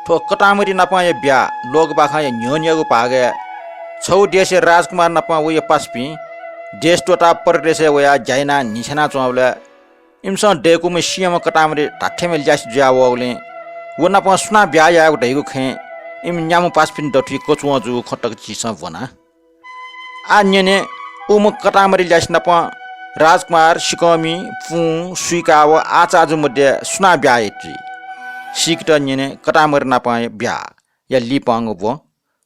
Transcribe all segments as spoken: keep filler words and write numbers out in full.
थ्व कटामरी नापंया ब्याहा लोकबाखंया न्ह्यःन्ह्यःगु भागय् छगू देशया राजकुमार नापं वया पासापिं देश त्वःताः परदेशय् वयाः ज्या यानाः न्हिछ्याना च्वंबलय् इमिसं दय्कूम्ह सिंहम्ह कटामरी धात्थेंम्ह ल्यासे जुयावःगुलिं व नापं सुनां ब्याहा यायेगु धइगु खँय् इमि न्याम्ह पासापिनि दथुइ कचुवं जूगु खँ तक झीसं ब्वना। आः न्यने, उम्ह कटामरी ल्यासे नापं राजकुमार, सिकःमि, पुं, सुइका व आचाजु मध्ये सुनां ब्याहा याइ जुइ। सीकेत न्यने कटामरी नापं ब्याहाया लिपांगु ब्वं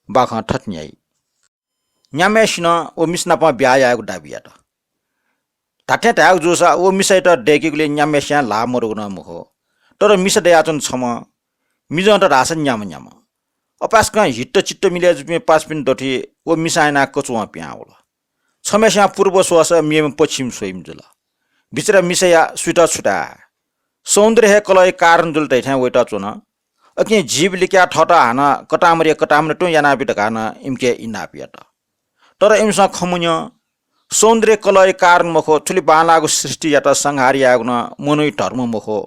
बाखं थथे न्ह्याइ। न्याम्हय्सिनं व मिसा नाप ब्याहा यायेगु दाबी यात। धात्थें धायेगु जूसा व मिसायात दय्केगुलिं न्याम्हय्सियां ल्हाः मदुगु नं मखु। तर मिसा दयाच्वन छम्ह, मिजंत धाःसा न्याम्ह न्याम्ह। अपाय्सकं हित चित्त मिलय् जूपिं पासापिनि दथुइ व मिसां यानाः कचुवं पिहां वल। छम्हय्सियां पूर्व स्वःसा मेम्ह पश्चिम स्वइम्ह जुल। बिचरा मिसाया सुइत छु धाये? सौन्दर्य हे कलहया कारण जुल धइथें वइत च्वन। अकिं जीव लिकयाः थःत हानं कटामरीया कटामरी तुं यानाबी धकाः नं इमिके इनाप यात। तर इमिसं खँ मन्यं। सौन्दर्य कलहया कारण मखु, थुलि बांलाःगु सृष्टियात संहार यायेगु नं मनूया धर्म मखु,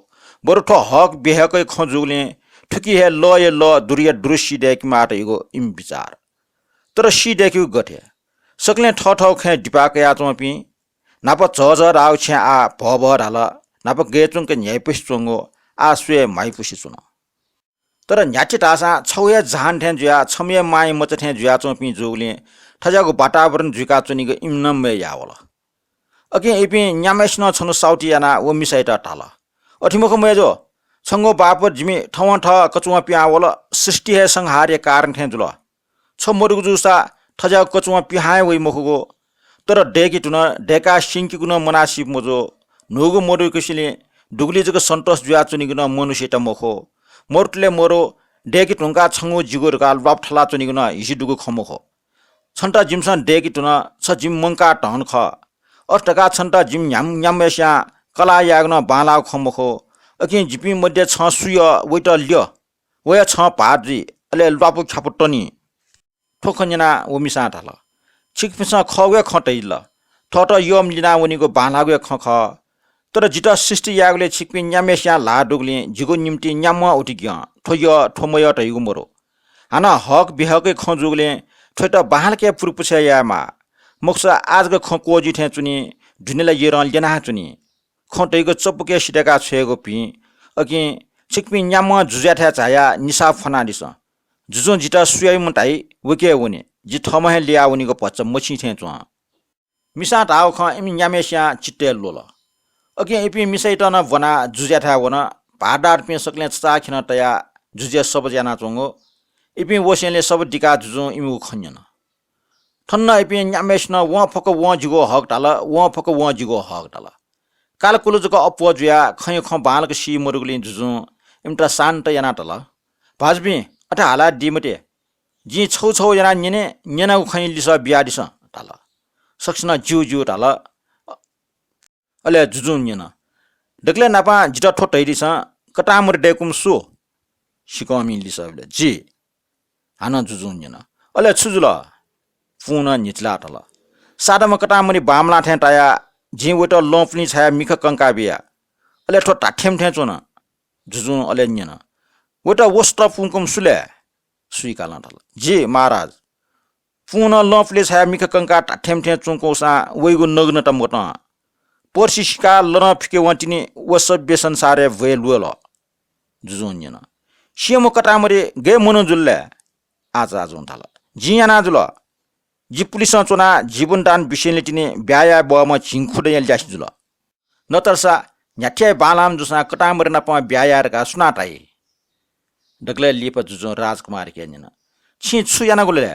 बरु थ्व हक बिहकया खँ जूगुलिं थुकी हे लःया लः, दुरुया दुरु सी दय्केमाः धइगु इमि बिचार। तर सी दय्केगु गथे? सकलें थःथःगु खँय् दिपा कयाच्वंपिं। न्हापा झःझः धाःगु छेँ आः भःभः धाल, न्हापा गय् च्वंक न्ह्याइपुसे च्वंगु आः स्वये म्हाइपुसे च्वन। तर न्ह्याथे धाःसां छगू हे जहान थें जुयाः छम्ह हे मांया मचा थें जुयाच्वंपिं जूगुलिं थज्याःगु वातावरण जुइकाच्वनीगु इमिनं मयः याः वल। अकिं इपिं न्याम्हय्सिनं छन्हु साउति यानाः व मिसायात धाल, अथे मखु मय्जु, छंगु बापत जिमि थवंथः कचुवं पिहां वल, सृष्टि हे संहारया कारण थें जुल। छ मदुगु जूसा थज्याःगु कचुवं पिहां हे वइ मखुगु। तर दय्के धुन, दय्काः स्यंकेगु नं मनाः सी मजू। न्हूगु मदुगुसेंलि दुगुलिइ जक सन्तोष जुयाच्वनीगु नं मनुष्यत मखु। मरुतले मरु, दय्के धुंकाः छंगु जिगु धकाः ल्वापु थलाच्वनीगु नं हिसि दुगु खँ मखु। छन्त जिमिसं दय्के धुन, छ जिमि मंकाः धन खः। अथे धकाः छन्त जिमि न्याम-, न्याम्हय्सियां कलाः यायेगु नं बांलाःगु खँ मखु। अकिं जिपिं मध्ये छं सु यः, वइत ल्यः। वया छं भाःत जुइ, अले ल्वापु ख्यापु तनी। थ्व खँ न्यनाः व मिसां धाल, छिकपिन्सं खःगु हे खँ धयादिल। थःत यःम्ह लिनावनीगु बांलाःगु हे खँ खः। तर जितः सृष्टि यायेगुलिइ छिकपिं न्याम्हय्सियां ल्हाः दुगुलिं जिगु निंतिं न्याम्हं उतिग्यं, थ्व यः, थ्व मयः धइगु मदु। हानं हक बिहकया खँ जूगुलिं थ्वयात बांलाक हे पुरुपुछय् यायेमाः। मखुसा आः जक खँ क्वःजुइ थें च्वनी, दुने ला यरं ल्यना हे च्वनी। खँ धइगु चबुके सिधय्काः छ्वयेगु भिं। अकिं छिकपिं न्याम्हं जुजुयाथाय् झायाः निसाः फ्वनादिसँ। जुजुं जितः सु याइम्ह धाइ, वके वने। जि थःम्हं हे ल्ययावनीगु भचा मछिं थें च्वं। मिसां धाःगु खँ इमि न्याम्हय्सियां चित्तय् ल्वल। अकिं इपिं मिसायात नं ब्वनाः जुजुयाथाय् वन। भाःदारपिं सकलें छचाःखेनं तयाः जुजुया सब्ब ज्यानाच्वंगु। इपिं वसेंलि सब्ब दिकाः जुजुं इमिगु खँ न्यन। थन नं इपिं न्याम्हय्सिनं वं फक्व वं जिगु हक धाल, वं फक्व वं जिगु हक धाल। कालकुल जक अप्वः जुयाः खँया खँ बांलाक सी मदुगुलिं जुजुं इमित शान्त यानाः धाल, भाजुपिं, अथे हालादी मते। जिं छगू छगू यानाः न्यने, न्यनागु खँया लिसः बियादिसँ धाल। सकसिनं ज्यू ज्यू धाल। अले जुजुं न्यन, दकलय् न्हापां जितः थ्व धयादिसँ, कटामरी दय्कूम्ह सु? सिकःमिं लिसः बिल, जि। हानं जुजुं न्यन, अले छु जुल? पुं नं न्हिचिलाः धाल, सादाम्ह कटामरी बांमलाः थें तायाः जिं वइत लँपुलिं छायाः मिखा कंका बिया। अले थ्व धात्थेंम्ह थें च्वन। जुजुं अले न्यन, वइत वसः तः पुंकूम्ह सु ले? सुइकालं धाल, जि महाराज। पुं नं लँपुलिं छायाः मिखा कंकाः धात्थेंम्ह थें च्वंकूसां वइगु नगनत मतं। पर्सि सिकाः लदँ फिके वं तिनि व सब्य संसारय् भ्वय् ल्वय् ल। जुजुं न्यन, सिंहम्ह कटामरी गय् मनू जुल ले? आचाजुं धाल, जिं याना जुल। जि पुलिसं च्वनाः जीवनदान बिसेंलि तिनि ब्याहा याये बहःम्ह झिंखुदँया ल्यासे जुल। नतःसा न्ह्याथे बांलाःम्ह जूसां कटामरी नाप ब्याहा याये धकाः सुनां धाइ? दकलय् लिपा जुजुं राजकुमारके न्यन, छिं छु यानागु ले?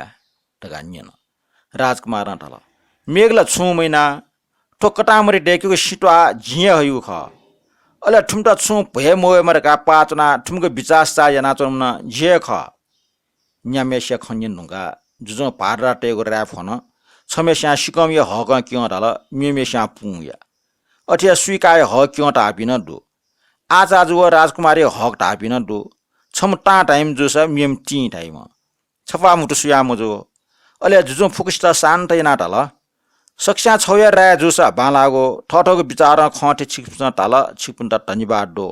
धकाः न्यन। राजकुमारं धाल, मेगु ला छुं मयाना, थ्व कटामरी दय्केगु सिँ त्वाः जिं हे हइगु खः। अले थुमित छुं भ्वय् मवयेमा धकाः पाः च्वनाः थुमिगु बिचाः सिचाः यानाच्वनाम्ह नं जि हे खः। न्याम्हय्सिया खँ न्यने धुंकाः जुजुं भाःदारतय्गु राय्फलं छम्हय्सियां सिकःमिया हकं क्यं धाल, मेम्हय्सियां पुंया। अथे हे सुइकाया हक क्यं धाःपिं नं दु। आचाजु व राजकुमारया हक धाःपिं नं दु। छम्ह तां धाइम्ह जूसा मेम्ह तिं धाइम्ह। छपाः म्हुतु सुयां मजू। अले जुजुं फुक्कसित शान्त यानाः धाल, सकस्यां छगू हे राय जूसा बांलाःगु, थःथःगु बिचारं खँ थें छिकपिन्सं धाल, छिकपिन्त धन्यवाद दु।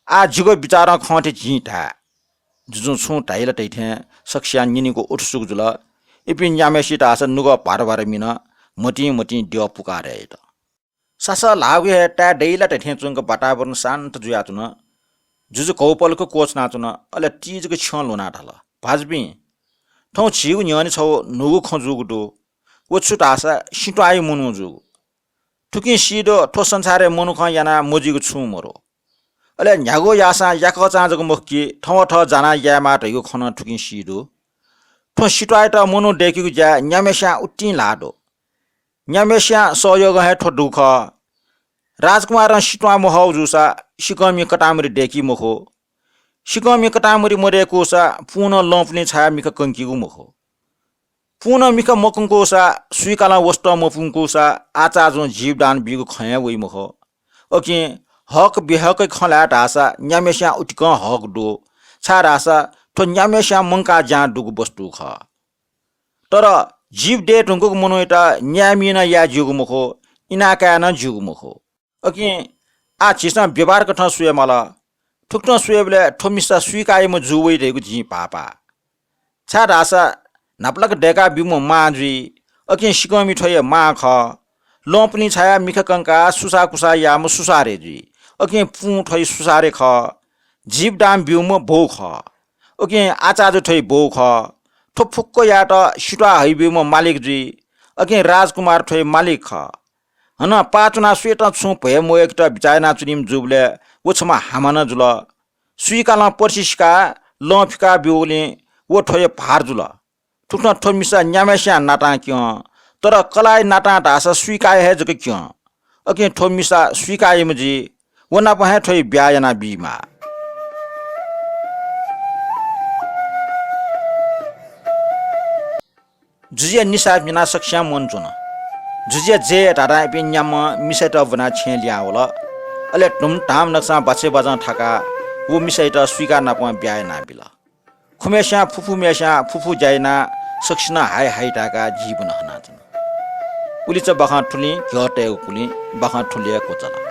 आः जिगु बिचारं खँ थें जिं धाये। जुजुं छुं धाइ ला धाइ थें सकसियां न्यनीगु उठुसुक जुल। इपिं न्याम्हय्‌सित धाःसा नुगः भ्वारभ्वार मिन, मतिं मतिं द्यः पुकाः यात। सासः ल्हाःगु हे ताये दइ ला धाइ थें च्वंक वातावरण शान्त जुयाच्वन। जुजु घौपलख क्वछुनाच्वन, अले ति जक छ्यं ल्ह्वनाः धाल, भाजुपिं, थौं झीगु न्ह्यःने छगू न्हूगु खँ जूगु दु। व छु धाःसा सिँत्वाःया मनू जूगु। थुकिं सी दु, थ्व संसारय् मनुखं यानाः मजुइगु छुं मदु। अले न्ह्यागु याःसां याकःचां जक मखु कि थवं थः जानाः यायेमाः धइगु खँ नं थुकिं सी दु। थ्व सिँत्वाःयात मनू दय्‌केगु ज्याय् न्याम्हय्‌सियां उत्तिं ल्हाः दु। न्याम्हय्‌सियां सहयोगं हे थ्व दु खः। राजकुमारं सिँत्वाः महःगु जूसा सिकंमि कतांमुरि दय्‌की मखु। सिकंमि कतांमुरि मदय्‌कूसा पुं नं लँपुलिं छायाः मिखा कंकीगु मखु। पुं नं मिखा मकंकूसा, सुइकालं वसतं मपुंकूसा आचाजुं जीवदान बीगु खँ हे वइ मखु। अकिं हक बेहकया खँ ल्हाये धाःसा न्याम्हय्‌सियां उतिकं हक दु, छाय्‌धाःसा थ्व न्याम्हय्‌सियां मंकाः ज्यां दुगु वस्तु खः। तर जीव दये धुंकूगु मनूयात न्याय्‌मि नं याये ज्यूगु मखु, इनाकाये नं ज्यूगु मखु। अकिं आः झीसं व्यवहारकथं स्वये माल। थुकथं स्वयेबलय् थ्व मिसा स्वीकाः याइम्ह जू वइ धइगु जिं भाःपा। छाय्‌धाःसा न्हापालाक दय्‌का ब्यूम्ह मां जुइ, अकिं सिकंमि थ्व हे मां खः। लँपुलिं छायाः मिखा कंकाः सुसाःकुसाः याःम्ह सुसारय् जुइ, अकिं पुं थ्व हे सुसारय् खः। जीवदान ब्यूम्ह बौ खः, अकिं आचाजु थ्व हे बौ खः। थ्व फुक्क यायेत सिँत्वाः हइब्यूम्ह मालिक जुइ, अकिं राजकुमार थ्व हे मालिक खः। हानं पाः च्वनाः सुयातं छुं भ्वय् मवय्‌केत बिचाः यानाच्वनीम्ह जूबलय् व छम्ह हामा नं जुल। स्वीकालं पर्सि सिकाः लं फिका ब्यूगुलिं व थ्व हे भार जुल। थुकथं थ्व मिसा न्याम्हय्‌सियां नातां क्यं, तर कलाःया नातां धाःसा स्वीकाःया हे जक क्यं। अकिं थ्व मिसा स्वीकाः याइम्ह जुइ, व नाप हे थ्व हे ब्याहा यानाबीमाः। जुजुया निसाः म्हिनाः सकसियां मन च्वन। जुजुया जय धाधां इपिं न्याम्हं मिसायात ब्वनाः छेँय् लिहां वल। अले धुमधाम नकसां बाछय् बाजं थाकाः व मिसायात स्वीकाः नापं ब्याहा यानाबिल। खुम्हय्‌सियां फुफुम्हय्‌सियां फुफु ज्या यानाः सकसिनं हाय हाय धाय्‌काः जीवन हनाच्वन। उलिचा बाखं थुलिं घ्यः तयेगु कुलिं बाखं थुलि हे क्वचाल।